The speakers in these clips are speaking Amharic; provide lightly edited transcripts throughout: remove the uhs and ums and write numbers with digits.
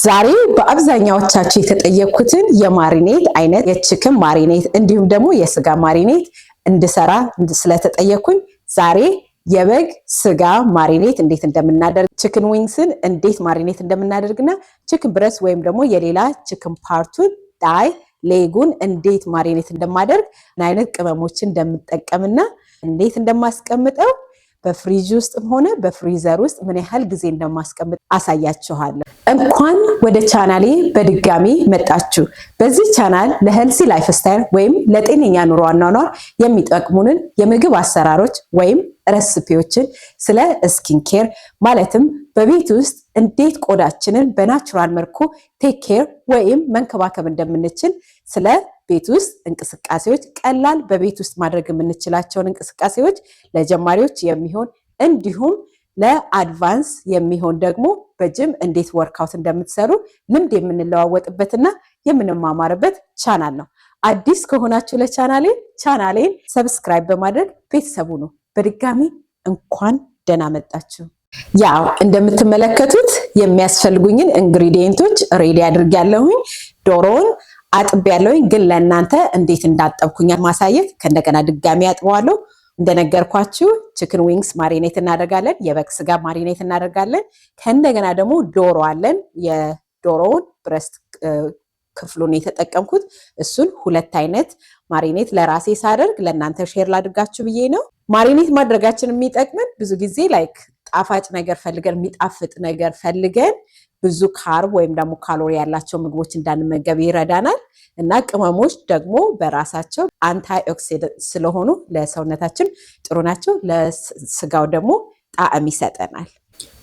ዛሬ በአብዛኛዎቻችሁ የተጠየቅኩትን የ marinate አይነት፣ የ chicken marinate እንዲሁም ደግሞ የስጋ marinate እንድሰራ ስለተጠየቅኩኝ ዛሬ የበግ ስጋ marinate እንዴት እንደምናደርግ፣ chicken wings ን እንዴት marinate እንደምናደርግና chicken breast ወይም ደግሞ የሌላ chicken part ኡን፣ thigh፣ leg ኡን እንዴት marinate እንደማደርግ፣ ምን አይነት ቅመሞችን እንደምጠቀምና እንዴት እንደማስቀምጠው፣ በፍሪጅ ውስጥም ሆነ በ freezer ውስጥ ምን ያህል ጊዜ እንደማስቀምጥ አሳያችኋለሁ። እንኳን ወደ ቻናሌ በድጋሚ መጣችሁ። በዚህ ቻናል ለ healthy lifestyle ወይም ለጤነኛ ኑሮ አኗኗር የሚጠቅሙንን የምግብ አሰራሮች ወይም recipe ዎችን፣ ስለ skin care ማለትም በቤት ውስጥ እንዴት ቆዳችንን በ natural መልኩ take care ወይም መንከባከብ እንደምንችል፣ ስለ ቤት ውስጥ እንቅስቃሴዎች፣ ቀላል በቤት ውስጥ ማድረግ የምንችላቸውን እንቅስቃሴዎች ለጀማሪዎች የሚሆን እንዲሁም ለ advance የሚሆን ደግሞ በጅም እንዴት workout እንደምትሰሩ ልምድ የምንለዋወጥበትና የምንማማርበት ቻናል ነው። አዲስ ከሆናችሁ ለቻናሌ ቻናሌን subscribe በማድረግ ቤተሰብ ሁኑ። በድጋሚ እንኳን ደህና መጣችሁ። ያው እንደምትመለከቱት የሚያስፈልጉኝን ingredient ኦች ready አድርጌያለሁኝ። ዶሮውን አጥቤያለሁኝ፣ ግን ለእናንተ እንዴት እንዳጠብኩኝ ማሳየት ከእንደገና ድጋሚ አጥበዋለሁ። እንደነገርኳችሁ chicken wings marinate እናደርጋለን። የበግ ስጋ marinate እናደርጋለን። ከእንደገና ደግሞ ዶሮ አለን። የዶሮውን breast ክፍሉን የተጠቀምኩት እሱን ሁለት አይነት marinate ለራሴ ሳደርግ ለእናንተ share ላድርጋችሁ ብዬ ነው። Marinate ማድረጋችን የሚጠቅመን ብዙ ጊዜ like ጣፋጭ ነገር ፈልገን፣ የሚጣፍጥ ነገር ፈልገን ብዙ carb ወይም ደግሞ ካሎሪ ያላቸው ምግቦች እንዳንመገብ ይረዳናል። እና ቅመሞች ደግሞ በራሳቸው antioxidant ስለሆኑ ለሰውነታችን ጥሩ ናቸው። ለስጋው ደግሞ ጣዕም ይሰጠናል።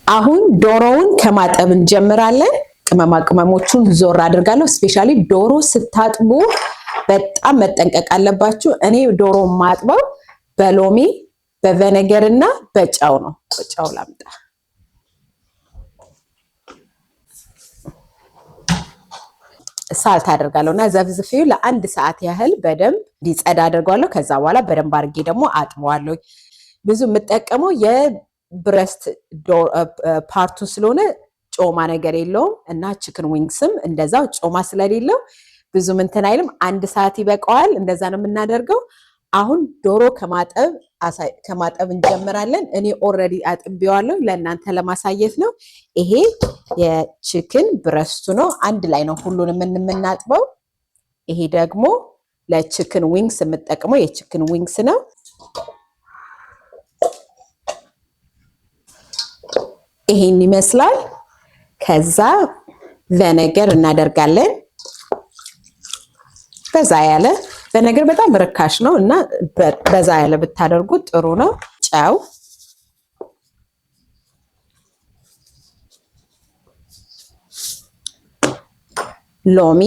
አሁን ዶሮውን ከማጠብ እንጀምራለን። ቅመማ ቅመሞቹን ዞር አድርጋለሁ። Especially ዶሮ ስታጥቡ በጣም መጠንቀቅ አለባችሁ። እኔ ዶሮ ማጥበው በሎሚ፣ በ vinegar እና በጨው ነው። ጨው ላምጣ። Salt አደርጋለሁ እና ዘፍዝፌው ለአንድ ሰዓት ያህል በደንብ እንዲጸዳ አደርገዋለሁ። ከዛ በኋላ በደንብ አድርጌ ደግሞ አጥበዋለሁ። ብዙ የምጠቀመው የ breast part ኡ ስለሆነ ጮማ ነገር የለውም እና chicken wings ም እንደዛው ጮማ ስለሌለው ብዙም እንትን አይልም። አንድ ሰዓት ይበቃዋል። እንደዛ ነው የምናደርገው። አሁን ዶሮ ከማጠብ እንጀምራለን። እኔ already አጥቤዋለሁ፣ ለእናንተ ለማሳየት ነው። ይሄ የ chicken breast ኡ ነው። አንድ ላይ ነው ሁሉንም የምናጥበው። ይሄ ደግሞ ለ chicken wings የምጠቀመው የ chicken wings ነው። ይሄን ይመስላል። ከዛ vinegar እናደርጋለን። በዛ ያለ vinegar፣ በጣም ርካሽ ነው እና በዛ ያለ ብታደርጉት ጥሩ ነው። ጨው፣ ሎሚ፣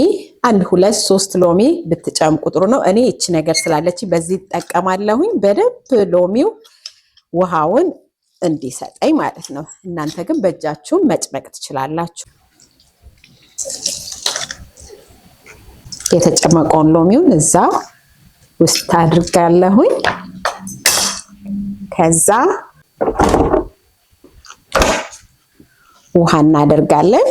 አንድ ሁለት ሶስት ሎሚ ብትጨምቁ ጥሩ ነው። እኔ ይቺ ነገር ስላለች በዚህ እጠቀማለሁኝ። በደንብ ሎሚው ውሃውን እንዲሰጠኝ ማለት ነው። እናንተ ግን በእጃችሁ መጭመቅ ትችላላችሁ። የተጨመቀውን ሎሚውን እዛ ውስጥ አድርጋለሁኝ። ከዛ ውሃ እናደርጋለን።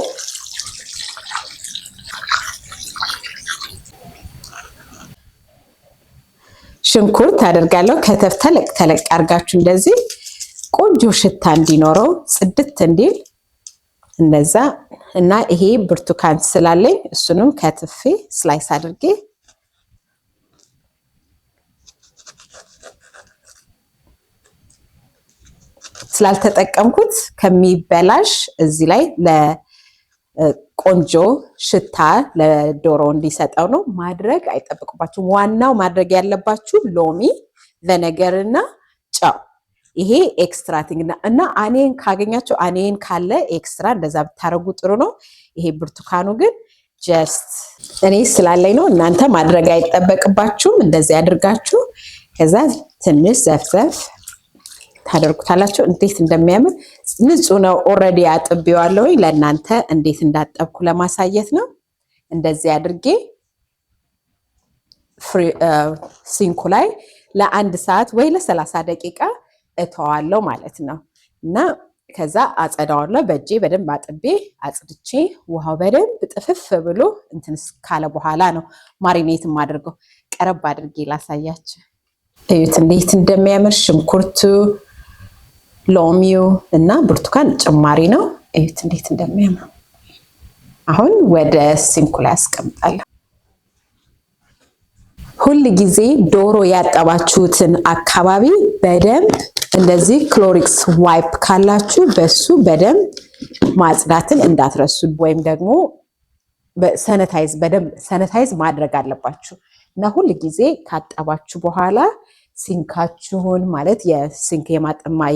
ሽንኩርት አደርጋለሁ። ከተፍ ተለቅ ተለቅ አድርጋችሁ እንደዚህ ቆንጆ ሽታ እንዲኖረው፣ ጽድት እንዲል እንደዛ። እና ይሄ ብርቱካን ስላለኝ እሱንም ከትፌ slice አድርጌ ስላልተጠቀምኩት ከሚበላሽ እዚህ ላይ ለቆንጆ ሽታ ለዶሮ እንዲሰጠው ነው። ማድረግ አይጠበቅባችሁም። ዋናው ማድረግ ያለባችሁ ሎሚ፣ vinegar እና ጨው። ይሄ extra thing እና onion ካገኛችሁ፣ onion ካለ extra እንደዛ ብታደርጉ ጥሩ ነው። ይሄ ብርቱካኑ ግን just እኔ ስላለኝ ነው። እናንተ ማድረግ አይጠበቅባችሁም። እንደዚህ አድርጋችሁ ከዛ ትንሽ ዘፍዘፍ ታደርጉታላችሁ። እንዴት እንደሚያምር! ንጹህ ነው። Already አጥቤዋለሁ። ለእናንተ እንዴት እንዳጠብኩ ለማሳየት ነው። እንደዚህ አድርጌ sink ኡ ላይ ለአንድ ሰዓት ወይ ለ30 ደቂቃ እተዋለሁ ማለት ነው። እና ከዛ አጸዳዋለሁ። በእጄ በደንብ አጥቤ አጽድቼ ውሃው በደንብ ጥፍፍ ብሎ እንትን ካለ በኋላ ነው marinate የማደርገው። ቀረብ አድርጌ ላሳያችሁ። እዩት እንዴት እንደሚያምር ሽንኩርቱ፣ ሎሚው እና ብርቱካን ጭማሪ ነው። እዩት እንዴት እንደሚያምር። አሁን ወደ sink ኡ ላይ አስቀምጣለሁ። ሁል ጊዜ ዶሮ ያጠባችሁትን አካባቢ በደንብ እንደዚህ Clorox wipe ካላችሁ በሱ በደንብ ማጽዳትን እንዳትረሱ፣ ወይም ደግሞ sanitize፣ በደንብ sanitize ማድረግ አለባችሁ እና ሁል ጊዜ ካጠባችሁ በኋላ sink ኣችሁን፣ ማለት የ sink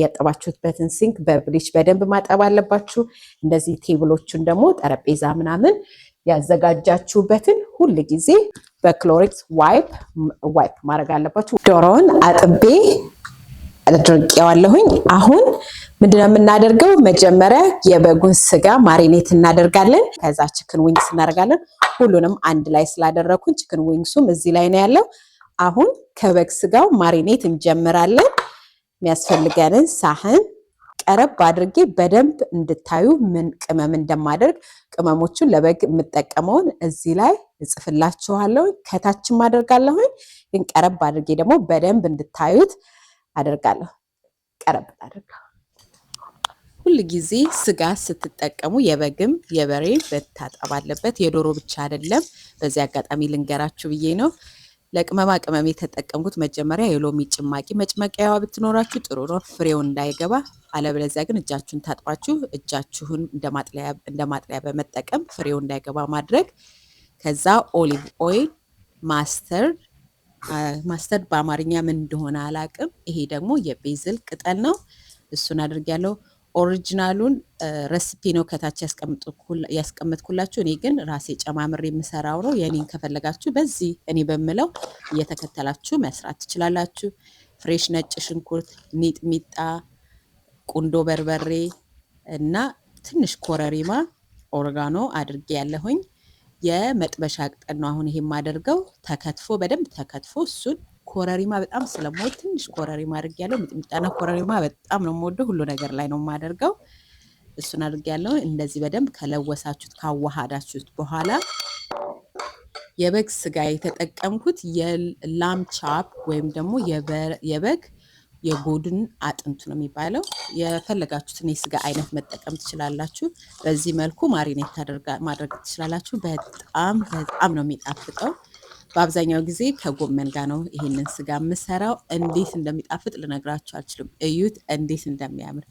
ያጠባችሁበትን sink በ bleach በደንብ ማጠብ አለባችሁ። እንደዚህ table ኦቹን ደግሞ ጠረጴዛ ምናምን ያዘጋጃችሁበትን ሁል ጊዜ በ Clorox wipe wipe ማድረግ አለባችሁ። ዶሮውን አጥቤ አድርቄዋለሁኝ። አሁን ምንድነው የምናደርገው? መጀመሪያ የበጉን ስጋ marinate እናደርጋለን። ከዛ chicken wings እናደርጋለን። ሁሉንም አንድ ላይ ስላደረግኩኝ chicken wings ኡም እዚህ ላይ ነው ያለው። አሁን ከበግ ስጋው marinate እንጀምራለን። የሚያስፈልገንን ሳህን ቀረብ አድርጌ በደንብ እንድታዩ ምን ቅመም እንደማደርግ፣ ቅመሞቹን ለበግ የምጠቀመውን እዚህ ላይ እጽፍላችኋለሁ። ከታችም አደርጋለሁኝ፣ ግን ቀረብ አድርጌ ደግሞ በደንብ እንድታዩት አደርጋለሁ። ቀረብ አድርገው። ሁል ጊዜ ስጋ ስትጠቀሙ የበግም የበሬ መታጠብ አለበት። የዶሮ ብቻ አይደለም። በዚህ አጋጣሚ ልንገራችሁ ብዬ ነው። ለቅመማ ቅመም የተጠቀምኩት መጀመሪያ የሎሚ ጭማቂ፣ መጭመቂያዋ ብትኖራችሁ ጥሩ ነው፣ ፍሬው እንዳይገባ። አለበለዚያ ግን እጃችሁን ታጥባችሁ እጃችሁን እንደ ማጥለያ በመጠቀም ፍሬው እንዳይገባ ማድረግ። ከዛ olive oil፣ mustard፣ mustard በአማርኛ ምን እንደሆነ አላቅም። ይሄ ደግሞ የ basil ቅጠል ነው። እሱን አድርጌያለሁ። Original ኡን recipe ነው ከታች ያስቀመጥኩላችሁ። እኔ ግን ራሴ ጨማምሬ የምሰራው ነው። የኔን ከፈለጋችሁ በዚህ እኔ በምለው እየተከተላችሁ መስራት ትችላላችሁ። Fresh ነጭ ሽንኩርት፣ ሚጥሚጣ፣ ቁንዶ በርበሬ እና ትንሽ ኮረሪማ፣ oregano አድርጌ ያለሁኝ። የመጥበሻ ቅጠል ነው አሁን ይሄ የማደርገው፣ ተከትፎ፣ በደንብ ተከትፎ። እሱን ኮረሪማ በጣም ስለምወድ ትንሽ ኮረሪማ አድርጌያለሁ። ሚጥሚጣና ኮረሪማ በጣም ነው የምወደው። ሁሉ ነገር ላይ ነው የማደርገው። እሱን አድርጌያለሁ። እንደዚህ በደንብ ከለወሳችሁት፣ ካዋሃዳችሁት በኋላ የበግ ስጋ የተጠቀምኩት የ lamb chop ወይም ደግሞ የበግ የጎድን አጥንቱ ነው የሚባለው። የፈለጋችሁትን የስጋ አይነት መጠቀም ትችላላችሁ። በዚህ መልኩ marinate ማድረግ ትችላላችሁ። በጣም በጣም ነው የሚጣፍጠው። በአብዛኛው ጊዜ ከጎመን ጋር ነው ይሄንን ስጋ የምሰራው። እንዴት እንደሚጣፍጥ ልነግራችሁ አልችልም። እዩት እንዴት እንደሚያምር።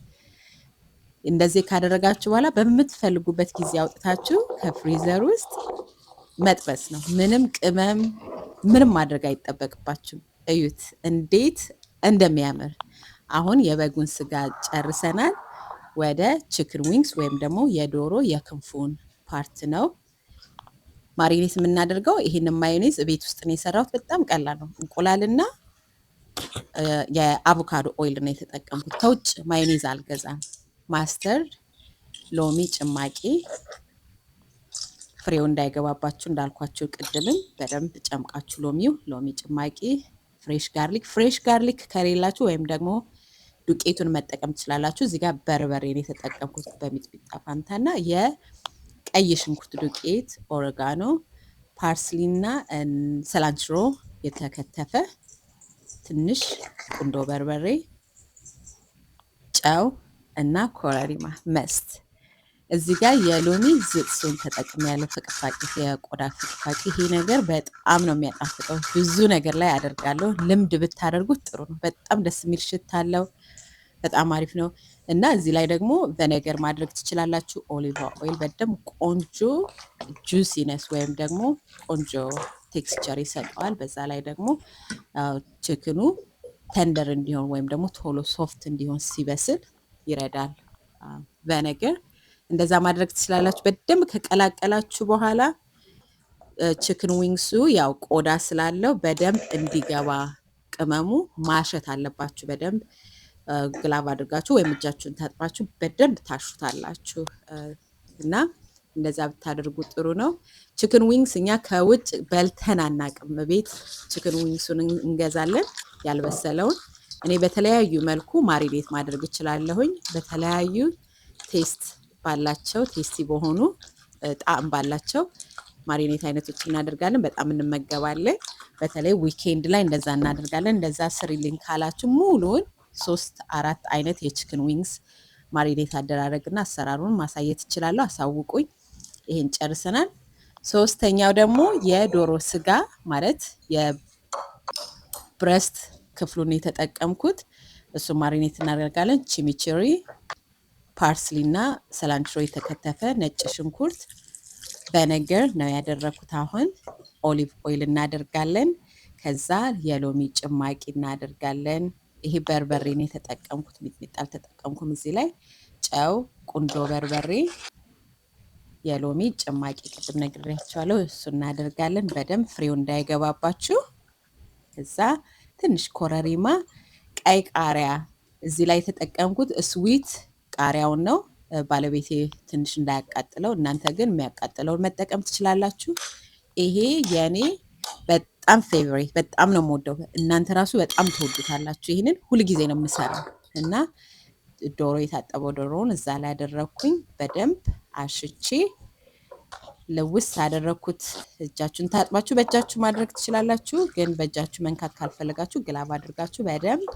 እንደዚህ ካደረጋችሁ በኋላ በምትፈልጉበት ጊዜ አውጥታችሁ ከ freezer ውስጥ መጥበስ ነው። ምንም ቅመም ምንም ማድረግ አይጠበቅባችሁም። እዩት እንዴት እንደሚያምር። አሁን የበጉን ስጋ ጨርሰናል። ወደ chicken wings ወይም ደግሞ የዶሮ የክንፉን part ነው marinate የምናደርገው። ይህንን ማዮኔዝ ቤት ውስጥ ነው የሰራሁት። በጣም ቀላል ነው። እንቁላልና የ avocado oil ነው የተጠቀምኩት። ከውጭ ማዮኔዝ አልገዛም። Mustard፣ ሎሚ ጭማቂ፣ ፍሬው እንዳይገባባችሁ እንዳልኳችሁ ቅድምም በደንብ ጨምቃችሁ ሎሚው፣ ሎሚ ጭማቂ፣ fresh garlic። Fresh garlic ከሌላችሁ ወይም ደግሞ ዱቄቱን መጠቀም ትችላላችሁ። እዚህ ጋር በርበሬን የተጠቀምኩት በሚጥሚጣ ፋንታና የቀይ ሽንኩርት ዱቄት፣ oregano፣ parsley ና cilantro የተከተፈ፣ ትንሽ ቁንዶ በርበሬ፣ ጨው እና ኮረሪማ must። እዚህ ጋር የሎሚ ዝጽሱን ተጠቅሜ ያለው ፍቅፋቂ፣ የቆዳ ፍቅፋቂ። ይሄ ነገር በጣም ነው የሚያጣፍጠው። ብዙ ነገር ላይ አደርጋለሁ። ልምድ ብታደርጉት ጥሩ ነው። በጣም ደስ የሚል ሽታ አለው። በጣም አሪፍ ነው እና እዚህ ላይ ደግሞ vinegar ማድረግ ትችላላችሁ። Olive oil በደንብ ቆንጆ juiciness ወይም ደግሞ ቆንጆ texture ይሰጠዋል። በዛ ላይ ደግሞ chicken ኑ tender እንዲሆን ወይም ደግሞ ቶሎ soft እንዲሆን ሲበስል ይረዳል። Vinegar እንደዛ ማድረግ ትችላላችሁ። በደንብ ከቀላቀላችሁ በኋላ chicken wings ኡ ያው ቆዳ ስላለው በደንብ እንዲገባ ቅመሙ ማሸት አለባችሁ። በደንብ glove አድርጋችሁ ወይም እጃችሁን ታጥባችሁ በደንብ ታሹታላችሁ እና እንደዛ ብታደርጉ ጥሩ ነው። Chicken wings እኛ ከውጭ በልተን አናቅም። ቤት chicken wings ኡን እንገዛለን ያልበሰለውን። እኔ በተለያዩ መልኩ marinate ማድረግ እችላለሁኝ። በተለያዩ taste ባላቸው፣ tasty በሆኑ፣ ጣዕም ባላቸው marinate አይነቶች እናደርጋለን። በጣም እንመገባለን። በተለይ weekend ላይ እንደዛ እናደርጋለን። እንደዛ ስሪልኝ ካላችሁ ሙሉውን ሶስት አራት አይነት የ chicken wings marinate አደራረግና አሰራሩን ማሳየት እችላለሁ። አሳውቁኝ። ይሄን ጨርሰናል። ሶስተኛው ደግሞ የዶሮ ስጋ ማለት የ breast ክፍሉን የተጠቀምኩት፣ እሱ marinate እናደርጋለን። Chimichurri፣ parsley እና cilantro፣ የተከተፈ ነጭ ሽንኩርት፣ vinegar ነው ያደረኩት። አሁን olive oil እናደርጋለን። ከዛ የሎሚ ጭማቂ እናደርጋለን። ይሄ በርበሬን የተጠቀምኩት፣ ሚጥሚጣ አልተጠቀምኩም። እዚህ ላይ ጨው፣ ቁንዶ በርበሬ፣ የሎሚ ጭማቂ ቅድም ነግሬያችኋለሁ። እሱ እናደርጋለን በደንብ ፍሬው እንዳይገባባችሁ። ከዛ ትንሽ ኮረሪማ፣ ቀይ ቃሪያ፣ እዚህ ላይ የተጠቀምኩት sweet ቃሪያውን ነው። ባለቤቴ ትንሽ እንዳያቃጥለው፣ እናንተ ግን የሚያቃጥለውን መጠቀም ትችላላችሁ። ይሄ የኔ በጣም favorite፣ በጣም ነው የምወደው። እናንተ ራሱ በጣም ትወዱታላችሁ። ይህንን ሁልጊዜ ነው የምሰራው እና ዶሮ፣ የታጠበው ዶሮውን እዛ ላይ ያደረግኩኝ፣ በደንብ አሽቼ ልውስ አደረግኩት። እጃችሁን ታጥባችሁ በእጃችሁ ማድረግ ትችላላችሁ፣ ግን በእጃችሁ መንካት ካልፈለጋችሁ glove አድርጋችሁ በደንብ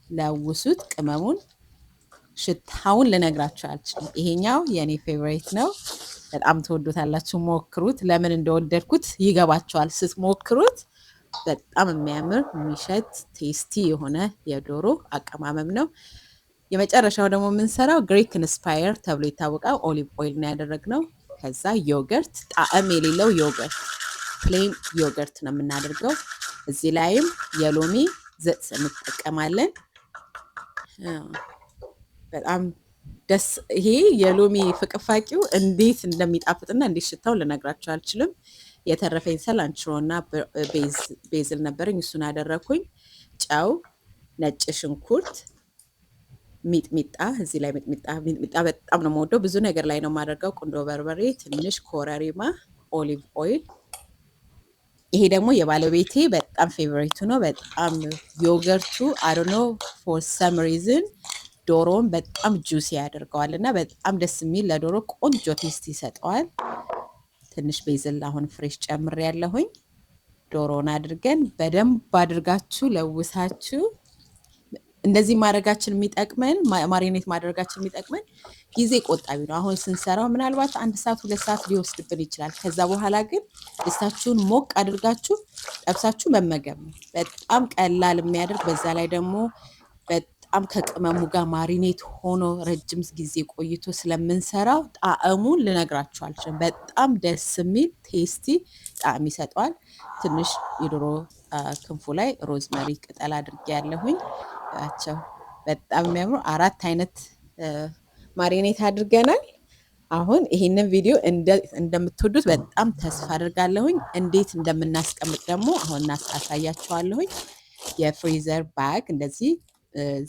ለውሱት ቅመሙን። ሽታውን ልነግራችሁ አልችልም። ይሄኛው የኔ favorite ነው። በጣም ትወዱታላችሁ። ሞክሩት። ለምን እንደወደድኩት ይገባችኋል ስትሞክሩት። በጣም የሚያምር፣ የሚሸት፣ tasty የሆነ የዶሮ አቀማመም ነው። የመጨረሻው ደግሞ የምንሰራው Greek inspire ተብሎ ይታወቃል። Olive oil ነው ያደረግነው። ከዛ yogurt፣ ጣዕም የሌለው yogurt፣ plain yogurt ነው የምናደርገው። እዚህ ላይም የሎሚ zest እንጠቀማለን። በጣም ደስ፣ ይሄ የሎሚ ፍቅፋቂው እንዴት እንደሚጣፍጥና እንዴት ሽታው ልነግራችሁ አልችልም። የተረፈኝ cilantro እና basil ነበረኝ፣ እሱን አደረግኩኝ። ጨው፣ ነጭ ሽንኩርት፣ ሚጥሚጣ፣ እዚህ ላይ ሚጥሚጣ፣ ሚጥሚጣ በጣም ነው የምወደው። ብዙ ነገር ላይ ነው የማደርገው። ቁንዶ በርበሬ፣ ትንሽ ኮረሪማ፣ olive oil። ይሄ ደግሞ የባለቤቴ በጣም favorite ኡ ነው። በጣም yogurt ኡ I don't know for some reason ዶሮውን በጣም juicy ያደርገዋል እና በጣም ደስ የሚል፣ ለዶሮ ቆንጆ taste ይሰጠዋል። ትንሽ basil አሁን fresh ጨምሬያለሁኝ። ዶሮውን አድርገን በደንብ አድርጋችሁ ለውሳችሁ፣ እንደዚህ ማድረጋችን የሚጠቅመን፣ marinate ማድረጋችን የሚጠቅመን ጊዜ ቆጣቢ ነው። አሁን ስንሰራው ምናልባት 1 ሰዓት 2 ሰዓት ሊወስድብን ይችላል። ከዛ በኋላ ግን ድስታችሁን ሞቅ አድርጋችሁ ጠብሳችሁ መመገብ ነው። በጣም ቀላል የሚያደርግ፣ በዛ ላይ ደግሞ በጣም ከቅመሙ ጋር marinate ሆኖ ረጅም ጊዜ ቆይቶ ስለምንሰራው ጣዕሙን ልነግራችሁ አልችልም። በጣም ደስ የሚል tasty ጣዕም ይሰጠዋል። ትንሽ የዶሮ ክንፉ ላይ rosemary ቅጠል አድርጌ ያለሁኝ ቸው በጣም የሚያምሩ አራት አይነት marinate አድርገናል። አሁን ይህንን ቪዲዮ እንደምትወዱት በጣም ተስፋ አድርጋለሁኝ። እንዴት እንደምናስቀምጥ ደግሞ አሁን አሳያችኋለሁኝ። የ freezer bag፣ እንደዚህ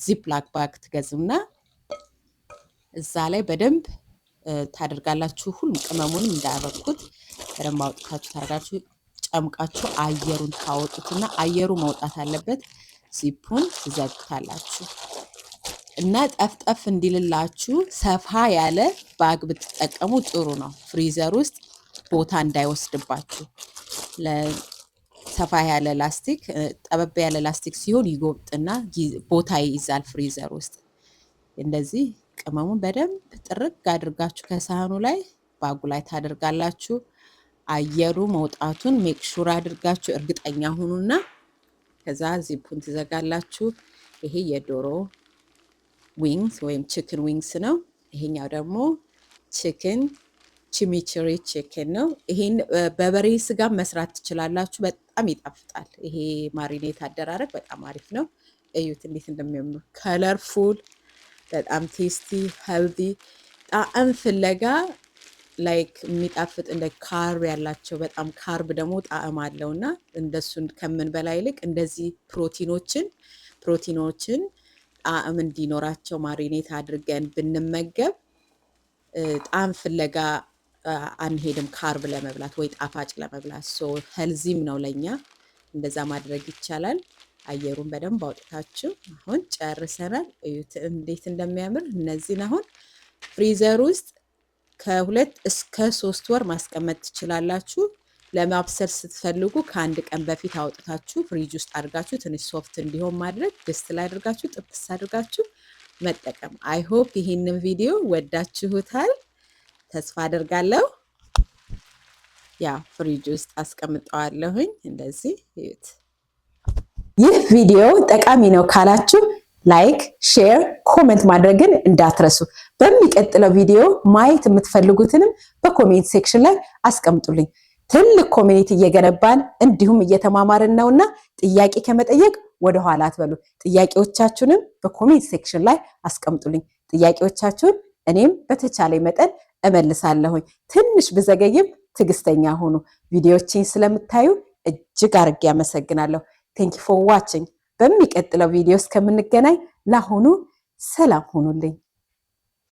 ziplock bag ትገዙና እዛ ላይ በደንብ ታደርጋላችሁ። ሁሉም ቅመሙንም እንዳያበኩት በደንብ አውጥታችሁ ታደርጋችሁ፣ ጨምቃችሁ አየሩን ታወጡትና፣ አየሩ መውጣት አለበት። ዚፑን ትዘጉታላችሁ እና ጠፍጠፍ እንዲልላችሁ ሰፋ ያለ bag ብትጠቀሙ ጥሩ ነው። Freezer ውስጥ ቦታ እንዳይወስድባችሁ ሰፋ ያለ ላስቲክ፣ ጠበብ ያለ ላስቲክ ሲሆን ይጎብጥና ቦታ ይይዛል freezer ውስጥ። እንደዚህ ቅመሙን በደንብ ጥርግ አድርጋችሁ ከሳህኑ ላይ bag ኡ ላይ ታደርጋላችሁ። አየሩ መውጣቱን make sure አድርጋችሁ እርግጠኛ ሁኑና ከዛ ዚፑን ትዘጋላችሁ። ይሄ የዶሮ wings ወይም chicken wings ነው። ይሄኛው ደግሞ chicken chimichurri chicken ነው። ይሄን በበሬ ስጋ መስራት ትችላላችሁ። በጣም ይጣፍጣል። ይሄ marinate አደራረግ በጣም አሪፍ ነው። እዩት እንዴት እንደሚያምር፣ colorful፣ በጣም tasty፣ healthy፣ ጣዕም ፍለጋ like የሚጣፍጥ፣ እንደ carb ያላቸው፣ በጣም carb ደግሞ ጣዕም አለው እና እንደሱን ከምንበላ ይልቅ እንደዚህ ፕሮቲኖችን ጣዕም እንዲኖራቸው marinate አድርገን ብንመገብ ጣዕም ፍለጋ አንሄድም carb ለመብላት ወይ ጣፋጭ ለመብላት። So healthy ም ነው ለኛ፣ እንደዛ ማድረግ ይቻላል። አየሩን በደንብ አውጥታችሁ አሁን ጨርሰናል። እዩት እንዴት እንደሚያምር። እነዚህን አሁን freezer ውስጥ ከ2 እስከ 3 ወር ማስቀመጥ ትችላላችሁ። ለማብሰል ስትፈልጉ ከአንድ ቀን በፊት አውጥታችሁ ፍሪጅ ውስጥ አድርጋችሁ ትንሽ soft እንዲሆን ማድረግ፣ ድስት ላይ አድርጋችሁ ጥብስ አድርጋችሁ መጠቀም። I hope ይህንን ቪዲዮ ወዳችሁታል ተስፋ አደርጋለሁ። Yeah፣ ፍሪጅ ውስጥ አስቀምጠዋለሁኝ። እንደዚህ እዩት። ይህ ቪዲዮ ጠቃሚ ነው ካላችሁ like፣ share፣ comment ማድረግን እንዳትረሱ። በሚቀጥለው ቪዲዮ ማየት የምትፈልጉትንም በ comment section ላይ አስቀምጡልኝ። ትልቅ community እየገነባን እንዲሁም እየተማማርን ነውና ጥያቄ ከመጠየቅ ወደኋላ አትበሉ። ጥያቄዎቻችሁንም በ comment section ላይ አስቀምጡልኝ። ጥያቄዎቻችሁን እኔም በተቻለ መጠን እመልሳለሁኝ። ትንሽ ብዘገይም ትዕግስተኛ ሁኑ። ቪዲዮዎችን ስለምታዩ እጅግ አድርጌ አመሰግናለሁ። Thank you for watching። በሚቀጥለው ቪዲዮ እስከምንገናኝ ለአሁኑ ሰላም ሁኑልኝ።